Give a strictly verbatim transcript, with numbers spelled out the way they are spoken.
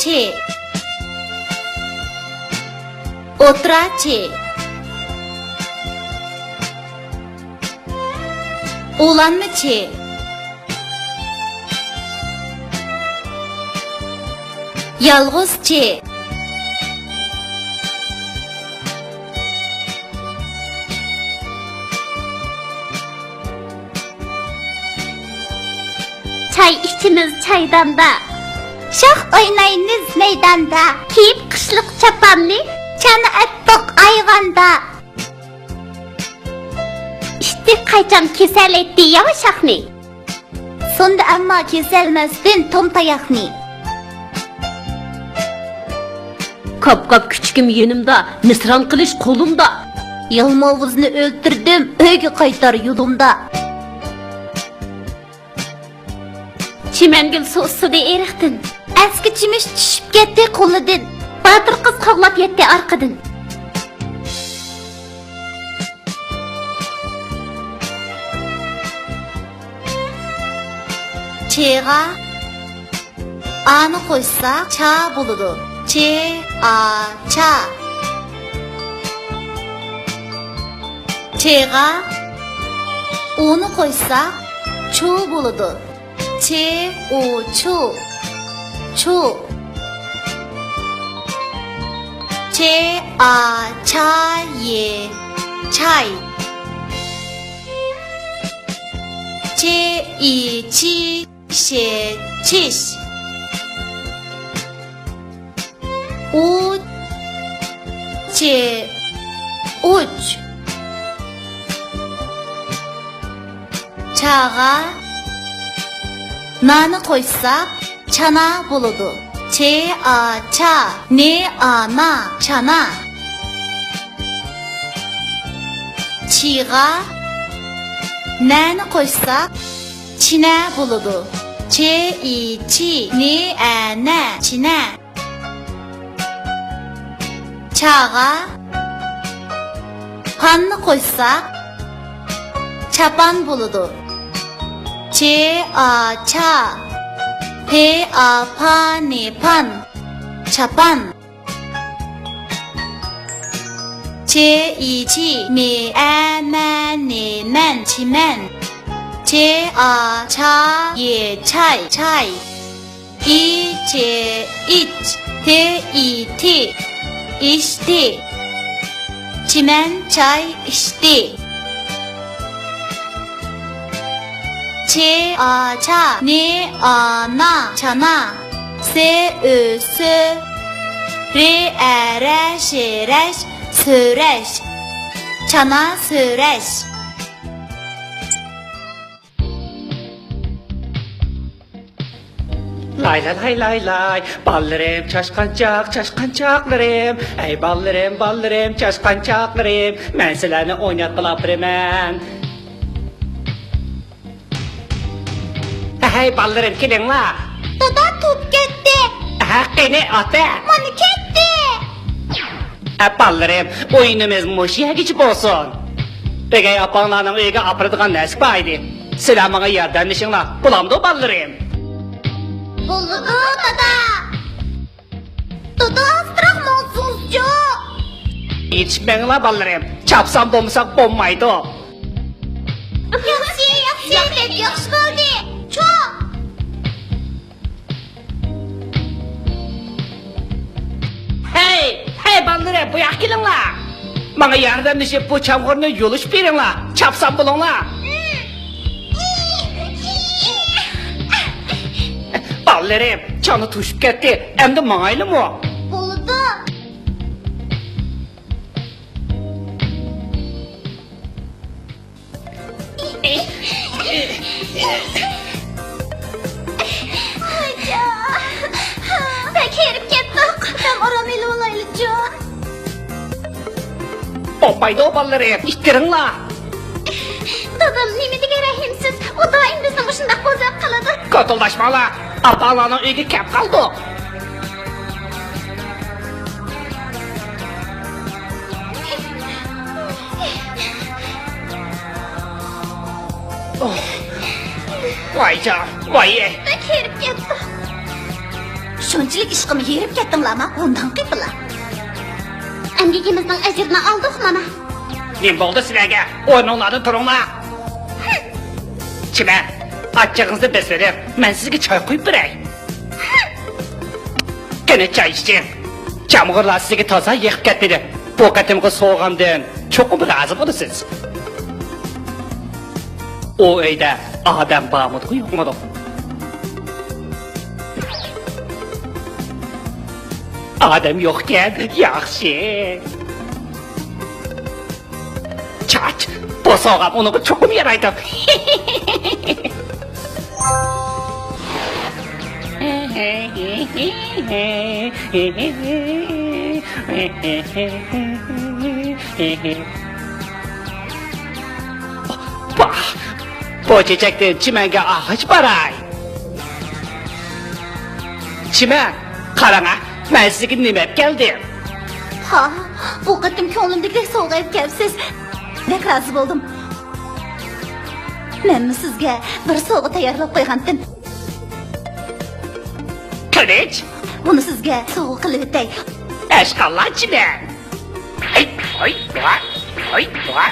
چى. ئوتتۇرا چى. ئۇلانما چى. يالغۇز چى. چاي ئىچىمىز چايداندا. شاخ ئوينايمىز مەيداندا. كىيىپ قىشلىق چاپاننى، چانا ئەتتۇق ئايۋاندا. ئىتتىك قايچام كېسەلەيتتى ياۋا شاخنى. سۇندى ئەمما كېسەلمەستىن تۇم تاياقنى. كاپ-كاپ كۈچۈكۈم يېنىمدا، مىسران قىلىش قولۇمدا. يالماۋۇزنى ئۆلتۈردۈم، ئۆيگە قايتار يولۇمدا. چىمەنگۈل سۇ ئۇسسىدى ئېرىقتىن. ئەسكى چىمىش چۈشۈپ كەتتى قولىدىن. باتۇر قىز قوغلاپ يەتتى ئارقىدىن. چېغا ئانى قوشساق چا بولىدۇ. چې، ئا، چا. چېغا ئۇنى قوشساق چۇ بولىدۇ. چې، ئۇ، چۇ. چۇ. چې، ئا، چا، يې، چاي. چې، ئى، چى، شې، چىش. ئۇ، چې، ئۇچ. چاغا نانى قوشساق، چانا بولىدۇ. چې، ئا، چا، نې، ئا، نا، چانا. چىغا نەنى قوشساق، چىنە بولىدۇ. چې، ئى، چى، نې، ئە، نە، چىنە. چاغا پاننى قوشساق، چاپان بولىدۇ. چې، ئا، چا، پې، ئا، پا، نې، پان. چاپان. چې، ئى، چى، مې، ئە، مە، نې، مەن، چىمەن. چې، ئا، چا، يې، چاي، چاي. ئى، چې، ئىچ، تې، ئى، تى، ئىچتى. چىمەن چاي ئىچتى. چې، ئا، چا، نې، ئا، نا، چانا. سې، ئۆ، سۆ، رې، ئە، رە، شې، رەش، سۆرەش. چانا سۆرەش. لاي لاي لاي لاي لاي، بالىلىرىم، چاشقانچاق، چاشقانچاقلىرىم. ئەي بالىلىرىم، بالىلىرىم، چاشقانچاقلىرىم، مەن سىلەرنى ئويناتقىلى ئاپىرىمەن. ھەي بالىلىرىم، كېلىڭلار. دادا، توپ كەتتى. ھە، قېنى، ئات ھە. مانا كەتتى. ھە بالىلىرىم، ئويۇنىمىز مۇشۇ يەرگىچە بولسۇن. ئۆگەي ئاپاڭلارنىڭ ئۆيىگە ئاپىرىدىغان نەرسە بار ئىدى. سىلەر ماڭا ياردەملىشىڭلار. بولامدۇ بالىلىرىم؟ بولىدۇ دادا. دادا، ئاستىراق ماڭسىڭىزچۇ؟ يېتىشمەڭلار بالىلىرىم. چاپسان بولمىساق بولمايدۇ. ياخشى، ياخشى، بەك ياخشى بولدى. چوڭ. ھەي، ھەي بالىلىرىم، بۇ ياققا كېلىڭلار. ماڭا ياردەملىشىپ بۇ چامغۇرنى يۇلۇشۇپ بېرىڭلار. چاپسان بولۇڭلار. بالىلىرىم، چانا توشۇپ كەتتى. ئەمدى ماڭايلىمۇ؟ بولىدۇ. بەك ھېرىپ كەتتۇق. دەم ئارام ئېلىۋالايلىچۇ. بولمايدۇ بالىلىرىم، ئىتتىرىڭلار. دادام نېمە دېگەن رەھىمسىز، ئۇ دائىم بىزنى مۇشۇنداق بوزەك قىلىدۇ. كوتۇلداشماڭلار، ئاپاڭلارنىڭ ئۆيىگە كەپ قالدۇق. ۋايجان، ۋاي. بەك ھېرىپ كەتتۇق. شۇنچىلىك ئىشقىمۇ ھېرىپ كەتتىڭلارمۇ؟ ئۇنداق قىپلا. ئەمگىكىمىزنىڭ ئەجرىنى ئالدۇق مانا. نېمە بولدى سىلەرگە؟ ئورنۇڭلاردىن تۇرۇڭلار. چىمەن، ئاچچىقىڭىزنى بېسىۋېلىڭ، مەن سىزگە چاي قۇيۇپ بېرەي. قېنى، چاي ئىچىڭ. چامغۇرلار سىزگە تازا يېقىپ كەتمىدى. بۇ قېتىمقى سوۋغامدىن چوقۇم رازى بولىسىز. ئۇ ئۆيدە ئادەم بارمىدىغۇ يوقمىدۇ؟ ئادەم يوقكەن، ياخشى. چاچ، بۇ سوۋغام ئۇنىڭغا چوقۇم يارايدۇ. باھ، بۇ چېچەكتىن چىمەنگە ئاغاچ باراي. چىمەن، قاراڭا، مەن سىزگە نېمە ئەپ كەلدىم. ھا، بۇ قېتىم كۆڭلۈمدىكىدەك سوۋغا ئەپ كەپسىز. بەك رازى بولدۇم. مەنمۇ سىزگە بىر سوۋغا تەييارلاپ قويغانتىم. قىلىچ. بۇنى سىزگە سوۋغا قىلىۋېتەي. ئەشقاللا چىمەن. ھەي، ھوي، ۋا، ھوي، ۋا.